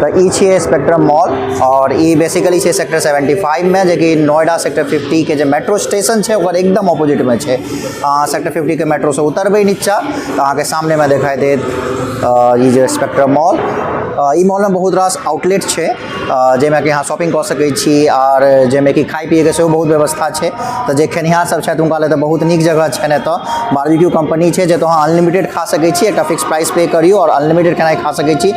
तऽ ई छियै spectrum mall और ई बेसिकली छै सेक्टर 75 मे, जेकि नोएडा सेक्टर 50 के जे मेट्रो स्टेशन छै ओकर एकदम ऑपोजिटमे छै। अहाँ सेक्टर 50 के मेट्रोसँ उतरबै नीचा तऽ अहाँके सामनेमे देखाइ देत ई जे स्पेक्ट्रम मॉल। ई मॉलमे बहुत रास आउटलेट छै, जाहिमे कि अहाँ शॉपिंग कऽ सकै छी आर जाहिमे कि खाइ पियैके सेहो बहुत व्यवस्था छै। तऽ जे खेनिहार सब छथि, हुनका लेल तऽ बहुत नीक जगह छनि। एतऽ बारबेक्यू कंपनी छै, जतऽ अहाँ अनलिमिटेड खा सकै छी। एकटा फिक्स प्राइस पे करियौ और अनलिमिटेड खेनाइ खा सकै छी।